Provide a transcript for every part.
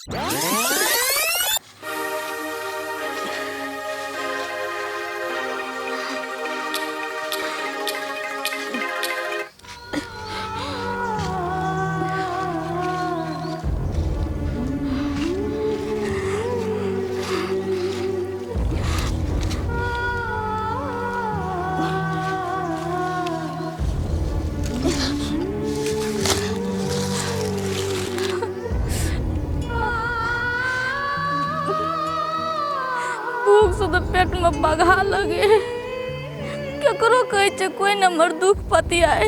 भूखसँ तऽ पेटमे बघा लगे केकरो कहै छै कोइ ने हमर दुख पतियाए।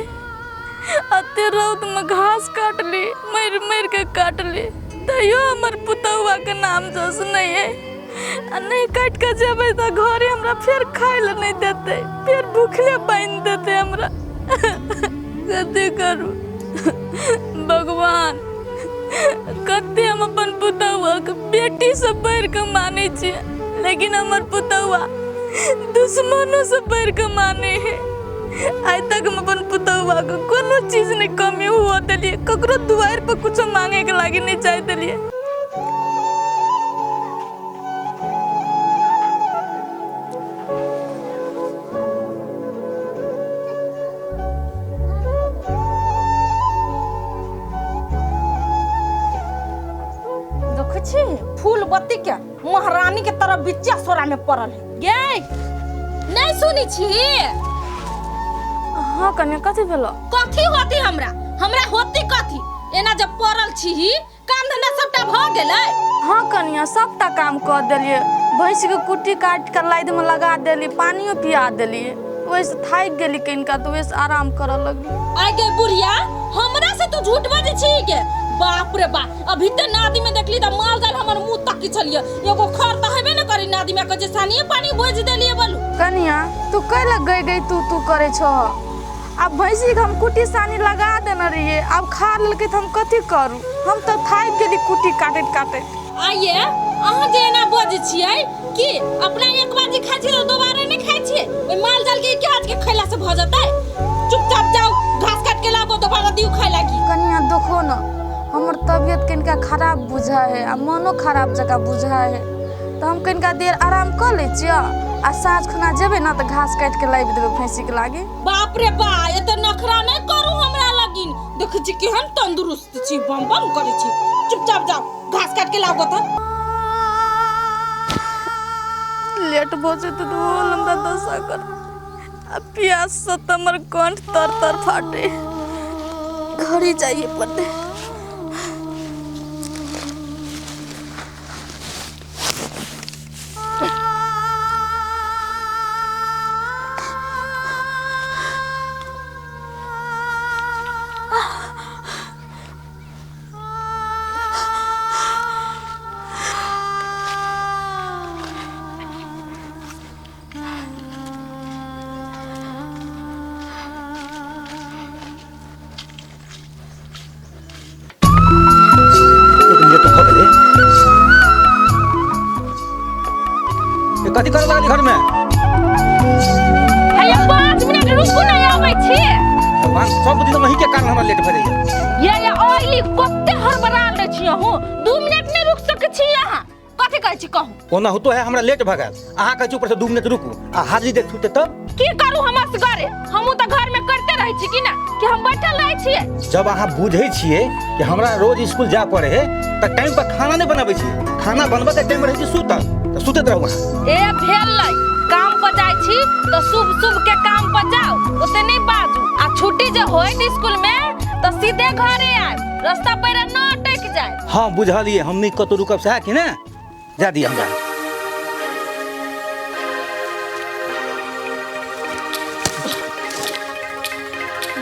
एते रौदमे घास काटली, मरि मरिके काटली, तैयो हमर पुतहुआके नाम जस नहि है। आ नहि काटि कऽ जेबै तऽ घरे हमरा फेर खाय लए नहि देतै, फेर भूखले बान्हि देतै हमरा। कते करू भगवान, कते हम अपन पुतहुआके बेटीसँ बढ़ि कऽ मानै छियै, लेकिन हमर पुतहुआ दुश्मनोसँ बढ़ि कऽ मानै है। आइ तक हम अपन पुतहुआके कोनो चीज नहि कमी हुअ देलियै, ककरो दुआरि पर कुछो मांगेके लागी नहि चाहि देलियै। देखै छी फूल बत्ती के महारानी के तरफ बिच्चा सोरा में पड़ल है। गे नहीं सुनी छी? हाँ कन्या, कथी भेलो? कथी होती हमरा, हमरा होती कथी? एना जब पड़ल छी, काम धंधा सबटा भ गेलै? हाँ कन्या, सबटा काम कऽ देलियै। भैंस के कुट्टी काटि कऽ लादि में लगा देली, पानियो पिया देलियै। ओहिसँ थाकि गेली कनिका, तऽ ओहिसँ आराम करऽ लगली। आइ गे बुढ़िया, हमरा से तू झूठ बजै छी गे? बाप रे बाप, अभी ते नादी में देखली त माल जाल हमर मुंह तक छलिए। एगो खर त हेबे न करी नादी में, कहे सानिए पानी बोझ देलिए बोलू। कनिया, तू कैला गई गई तू तू करे छह? आब भैंसी के हम कुट्टी सानी लगा देने रहिए, आब खा लेलकै तऽ हम कथी करू? हम तऽ थाकि गेली कुट्टी काटैत काटैत। आइए अहाँ जे एना बजै छियै कि अपना एक बार जे खाइ छियै तऽ दोबारा नहि खाइ छियै, ओहि माल जाल के एके आज के खैला से भऽ जेतै? चुपचाप जाउ, घास काट के लाबो, दोबारा दियौ खाइ लागी। कनिया देखो न, हमर तबियत कनिका खराब बुझाइ है आ मनो खराब जकाँ बुझाइ है, तऽ हम कनिका देर आराम कऽ लै छियै आ साँझ खुना जेबै ने तऽ घास काटि कऽ लाबि देबै भैंसीके लागी। बाप रे बा, एते नखरा नहि करू हमरा लगिन। देखै छी केहन तंदुरुस्त छी, बम बम करै छी। चुपचाप जाउ, घास काट के लाबो। तऽ लेट भऽ जेतै तऽ ओहो हमरा दशा कर। आ प्याससँ तऽ हमर कंठ तर तर फाटे, घरे जाइए पड़तै। एक मिनट भऽ गेलै। ए, कथी करे लागली घर में? हैया 5 मिनट रुकू ने, आबै छी। भगवान, सब दिन वही के कारण हमरा लेट भऽ जाइए। ये ऑयली कते हड़बड़ाल रहै छी अहूँ, 2 मिनट नहि रुक सकै छी अहाँ। कथी कहै छी कहू? ओनाहुतो है हमरा लेट भऽ गेल, अहाँ कहै छी ऊपर से 2 मिनट रुकू आ हाजिरी दे छूटे तब की करू? हम असगरे हमहूँ तऽ घर में करते रहै छी कि ना, कि हम बैठल रहै छियै? जब अहाँ बुझै छियै कि हमरा रोज स्कूल जाय पड़े है तऽ टाइम पर खाना नहि बनाबै छियै। खाना बनबऽ के टाइम रहै छै सुतल, तऽ सुतैत रहू अहाँ। ए भेल नै, काम पर जाइ छी तऽ शुभ शुभ के काम पर जाउ, ओते नहि बाजू। आ छुट्टी जे होइत स्कूल में तऽ सीधे घरे आयब, रास्ता पर न अटकि जाय। हाँ बुझलियै, हम नहि कतहु रुकब सएह कि ने? जा दिअ हमरा।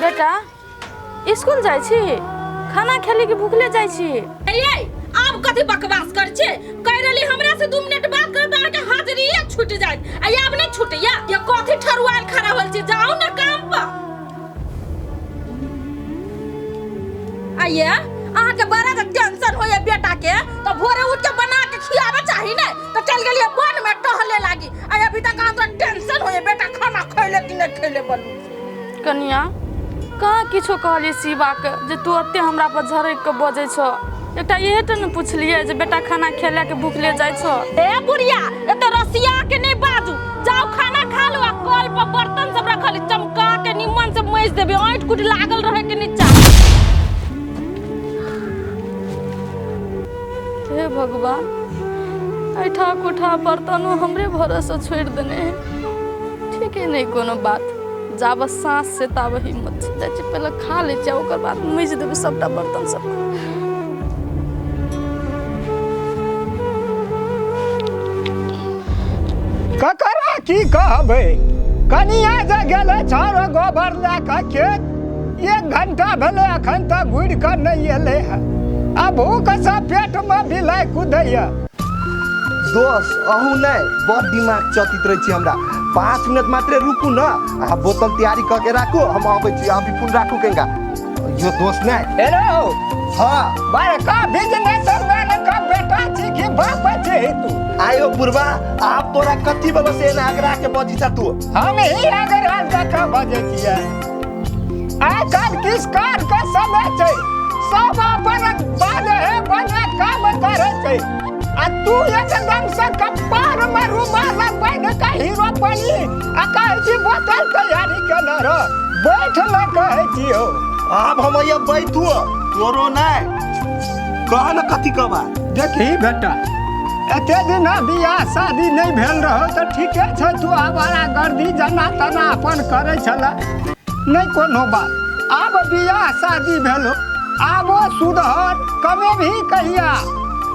बेटा, स्कूल जाइ छी? खाना खेली कि भूखले जाइ छी? ए आब कथी बकवास कर छे? कह रहली हमरा से 2 मिनट बात कर त अहाँके हाजिरी छूट जायत, आ आब नहि छूटैया। ये कथी ठरुआल खड़ा होल छी, जाउ ना काम पर। आइए अहाँके बड़ा जे टेंशन होइए बेटा के, तऽ भोरे उठ के बना के खियाबे चाही ने, तऽ चल गेलियै वन में टहले लागी, आ अभी तक अहाँके टेंशन होइए बेटा खाना खैले कि नहि खैले बोलू। कनिया, कहाँ किछो कहलियै शिवाके जे तू एते हमरा पर झरकि कऽ बजै छह? एकटा इहे टा ने पुछलियै जे बेटा खाना खेला के भूखले जाइ छौ। ए बुढ़िया, एते रसिया के नहीं बाजू, जाओ खाना खा लो आ कल पर बर्तन सब रखल चमका के निमन से मैज देबे, ऐंठ कुट लागल रहे के नीचा। हे भगवान, ऐठा कोठा बर्तनो हमरे भरोसे छोड़ि देने है। ठीक है, नहीं कोनो बात, जाब साँस से ताब हिम्मत छै, जाइ छी पहिले खा लै छियै, ओकर बाद मजि देबै सबटा बर्तन सब। ककरा की कहबै, कनिया जे गेलै छाउर गोबर लए कऽ खेत, 1 घंटा भेलै अखन तक घुरि कऽ नहि एलै हँ, आ भूखसँ पेटमे बिलाइ कुदैया। दोस्त अहूँ नहि बड़ दिमाग चतित रहै छी हमरा। 5 मिनट मात्रे रुकू न, अहाँ बोतल तैयारी कऽ के राखू, हम अबै छी। अभी फोन राखू कनिका। यो दोस्त नहि। हेलो। हाँ। बड़का बिजनेस मैन का बेटा छी कि बाप छी तू? आयो बुढ़वा, आप तोरा कथी बला से एना आगरा के बजी छा तू? हम ही आगरा के बजै छियै। आइ काल्हि किस कार के समय छै, सब अपन बाजे है बने काम करै छै, आ तू एकदम से कपार में रुमाल बान्हि के हीरो बनी आ कहै छी बोतल तैयारी केने रह, बैठ न कहै छी हो। आब हम ये बैठू तोरो नहि कह न कथी कहबा। देखी बेटा, एते दिन बियाह शादी नहि भेल रहो तऽ ठीके छै, तू आवारा गर्दी जना तना अपन करै छला, नहि कोनो बात। आब बियाह शादी भेलो, आबो सुधर, कमेबही कहिया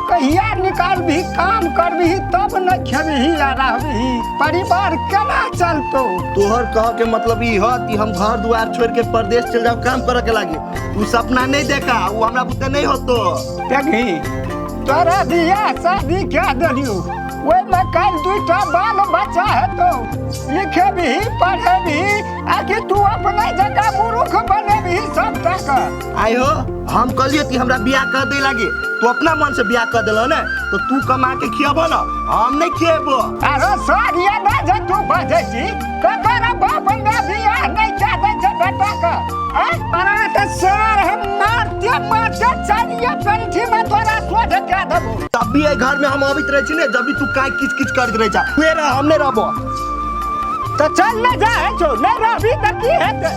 कहिया निकालबही, काम करबही तब न खेबही आ रहबही, परिवार केना चलतौ? तोहर कह के मतलब ई ह कि हम घर दुआर छोड़ के परदेश चल जाओ काम करे के लागी, तू सपना नहीं देखा, वो हमरा बुते नहीं होतो। देखी तोरा बियाह शादी क्या देलियौ, ओहिमे काल्हि 2टा बाल बच्चा हेतौ, लिखेबही पढ़ेबही आ कि तू अपने जगह मूर्ख बनेबही सबटा के? आइ हो, हम कहलिए कि हमरा बियाह कर दे लागी, तू अपना मन से बियाह कर देलह ने, तो तू कमा के खियाबो ना, हम नहीं खिएबो। अरे सारिया ना जे तू बजै छी, ककर बाप ने बियाह नहीं कए दै छै बेटा के? अरे तऽ सर हम मारते मारते चारिये पेंठी में तोरा सोझ कए देबो। तब भी एहि घर में हम अबैत रहै छी ने, जब भी तू काय किच किच करैत रहै छा, उहे रह, हम नहीं रहबो। तऽ चल ने जाइ छौ, नहीं रहबी तऽ की हेतै?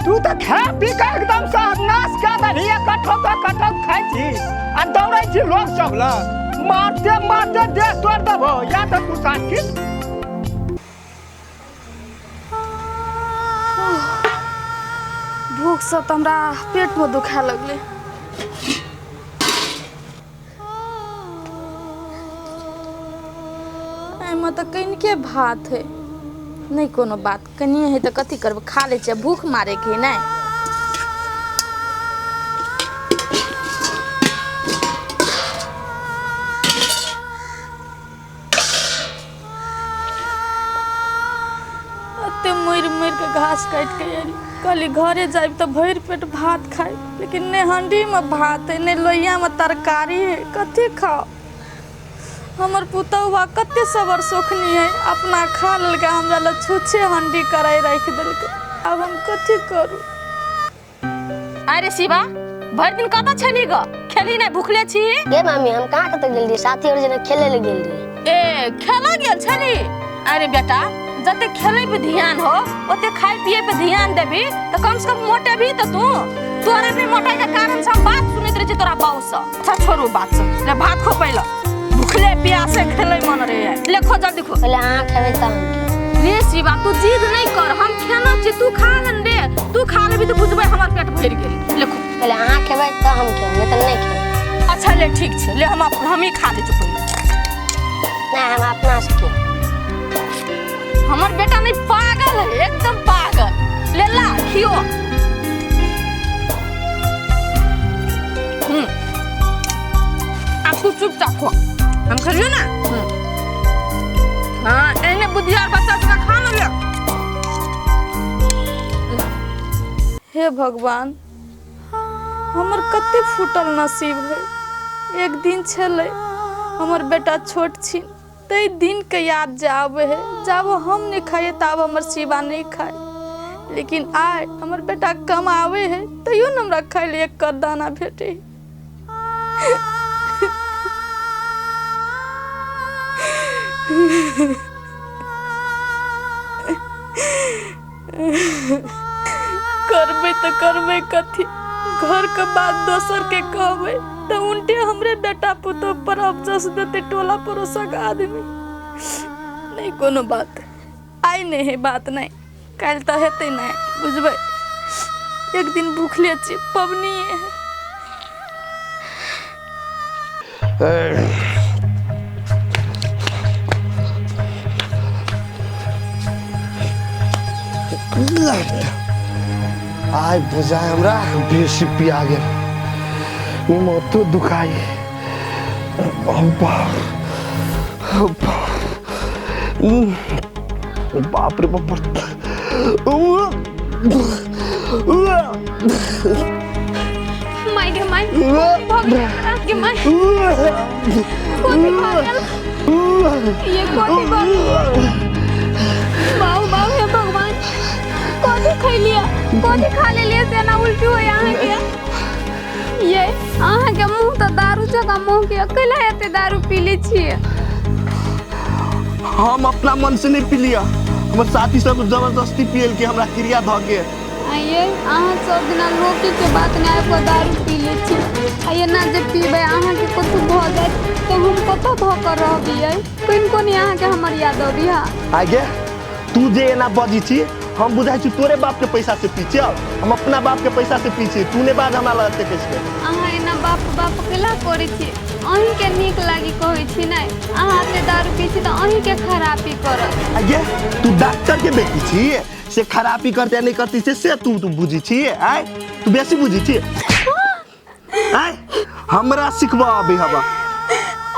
तू तऽ खा पी के एकदम से नाश कए देलही, कठो तऽ कठो खाइ छी आ दौड़ै छी लोग सब लग, मारते मारते देह तोड़ि देबो, या तऽ तू साथी। भूखसँ तऽ हमरा पेटमे दुखाए लगलै। एहिमे तऽ कनिके भात है, नहि कोनो बात, कनिए है तऽ कथी करबै, खा लै छियै, भूख मारेके है नहि। एते मरि मरि के घास काटि के एली, कहली घरे जायब तऽ भरि पेट भात खाइ, लेकिन नहि हंडीमे भात है, नहि लोहियामे तरकारी है, कथी खाउ? हमर पुतहुआ कते सबर सोखनी है, अपना खा लेलकै, हमरा लए छुच्छे हंडी कराइ राखि देलकै, आब हम कथी करू? अरे शिवा, भरि दिन कतऽ छली ग? खेली नहि, भूखले छी? गे मामी, हम कहाँ कतऽ गेल रही, साथी और जेना खेले लए गेल रही। ए खेलऽ गेल छली? अरे बेटा, जते खेले पे ध्यान हो ओते खाय पिए पे ध्यान देबी तऽ कम से कम मोटेबी तऽ तू। तोरा भी मोटाई के कारण से हम बात सुनैत रहै छी तोरा बाऊ से। अच्छा छोड़ू बात से, ले भात खो पहिले, भूखले प्यासे खेले मन रहे, ले खो जल्दी खो। पहिले अहाँ खेबै तब हम खेबै। रे शिवा, तू जिद नहीं कर, हम खेना छी, तू खा ले रे, तू खा लेबी तऽ बुझबै हमर पेट भरि गेल। ले खो। पहिले अहाँ खेबै तब हम खेबै, नहीं तऽ नहीं खेबै। अच्छा ले ठीक छै, ले हम ही खा लै छी पहिले। नहीं, हम अपना से खेबै। हमर बेटा नहीं पागल है, एकदम पागल। ले ला खियो। अब तू चुपचाप खो, हम खेलियो ना। हाँ, एहने बुद्धियार बच्चा सबके खा ले। हे भगवान, हमर कते फूटल नसीब है। एक दिन छलै हमर बेटा छोट छिन, तै दिन के याद जे आबै है, जाब हम नहीं खाइए ताब हमर शिवा नहीं खाए, लेकिन आइ हमर बेटा कमावे है तैयो न हमरा खाइ ले एक कर दाना भेटे। करबै तऽ करबै कथी? घरके बात दोसरके कहबै तऽ उल्टे हमरे बेटा पुतोह पर अफसोस देतै टोला पड़ोसक आदमी। नहि कोनो बात, आइ नहि है बात, नहि काल्हि तऽ हेतै नहि, बुझबै। एक दिन भूखले छी, पबनिए है। आइ बुझाय हमरा बेसी पिया गेल, माथो दुखाइ। बाप रे बाप। माय गे माय, भऽ गेल हमरा गे माय, कथी भऽ गेल ये? कथी भऽ गेल? बाबू बाबू, हे भगवान, कथी खैलियै, कथी खा लेलियै से एना उल्टी होइए अहाँके? ये अहाँके मुँह तऽ दारू जकाँ मुँह के, कैला एते दारू पी लै छियै? हम अपना मन से नहीं पी लिया, हमर साथी सब जबरदस्ती पियल के हमरा क्रिया धऽ के। आइए अहाँ सब दिना लोकी के बात नहि आबि कऽ दारू पी लै छी, आ एना जे पीबै अहाँके कतहु भऽ जायत तऽ हम कतऽ भऽ कऽ रहबियै? कनिको नहि अहाँके हमर याद अबैया? आगे तू जे एना बजी छी, हम बुझाइ छी तोरे बाप के पैसा से पी छियौ। हम अपना बाप के पैसा से पी छी, तू ने बाज हमरा लग एते कैसे। अहाँ एना बाप बाप केला करै छी? अहीँके नीक लागी कहै छी नहि? अहाँ एते दारू पी छी तऽ अहीँके खराबी करत। आगे तू डॉक्टर के बेटी छी से खराबी करते नहीं करती से से तू तू बुझी छी? आय तू बेसी बुझी छी? आय हमरा सिखबा अभी हवा?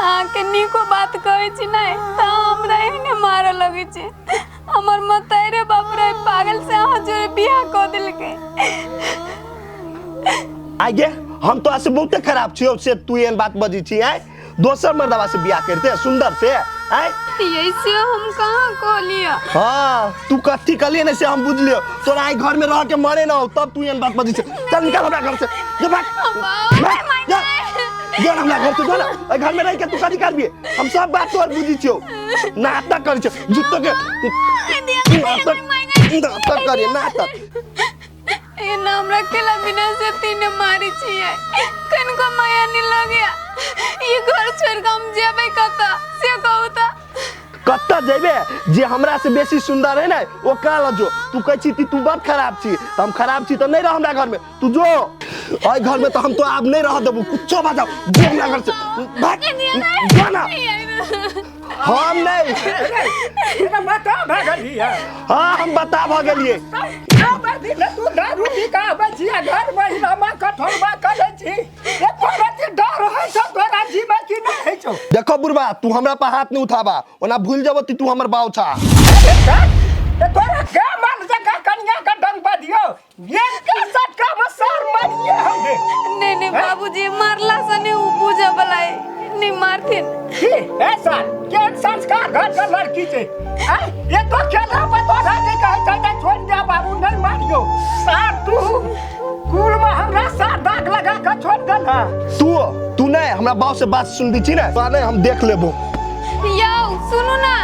अहाँके नीको बात कहै छी नहि तऽ हमरा एहने मारऽ लगै छी। हमर मतारे बाप रे पागल से अहाँ जोरे बियाह कऽ देलकै। आगे हम तो से बहुते खराब छियौ से तू एहन बात बजै छी? आय दोसर मर्दवा से बियाह करते सुंदर से? आय ऐसे हम कहाँ कहलियै? हाँ, तू कथी कहलियै ने से हम बुझलियौ। तोरा आई घर में रह के मरे ना हो तब तू एहन बात बजै छै। चल निकल हमरा घर से, जो भाग भाग, जा जो ना हमरा घर से, जो ना। एहि घर में रह के तू कथी करबी? हम सब बात तोहर बुझी छियौ। नाटक करै छै जुत्तो के, नाटक नाटक करिए नाटक। एना हमरा केला बिना से तीने मारै छियै, कनिको माया नहीं लगैया। ई घर छोड़ि कऽ हम जेबै कतऽ से कहू तऽ? कतऽ जेबे? जे हमरा से बेसी सुंदर है ने ओकरा लग जो। तू कहै छी कि तू बड़ खराब छी, तऽ हम खराब छी तऽ नहीं रह हमरा घर में। तू जो एहि घर में, तऽ हम तो आब नहीं रह देबू, कुछो बाजब। जो हमरा घर से, भाग जो ना। हम नहीं बता भऽ गेलियै? हाँ, हम बता भऽ गेलियै। तू दारू पी कऽ आबै छी आ घर महिलामे कठोरबा करै छी, एको रत्ती डर होइ छौ तोरा जीवे कि नहि होइ छौ? देखो बुढ़बा, तू हमरा पर हाथ नहीं उठाबा, ओना भूल जबो कि तू हमर बाऊ छा। ते तोरा के मन जकाँ कनिया के डंग बदियौ, एक सटका में सर मरिए हमरे। नहीं नहीं बाबूजी, मारला से नहीं उ बुझे वाला है, नहीं मारथिन। की ए सर, केहन संस्कार घर के लड़की छै? आय ये तो केला पर तोरा के कहै छै जे छोड़ि दे बाबू, नहीं मारियो। सार तू कुल में हमरा सार दाग लगा के छोड़ि देला। तू तू नहीं हमरा बाऊ से बात सुनबी छी ने, तो नहीं हम देख लेबो। यौ सुनू ना।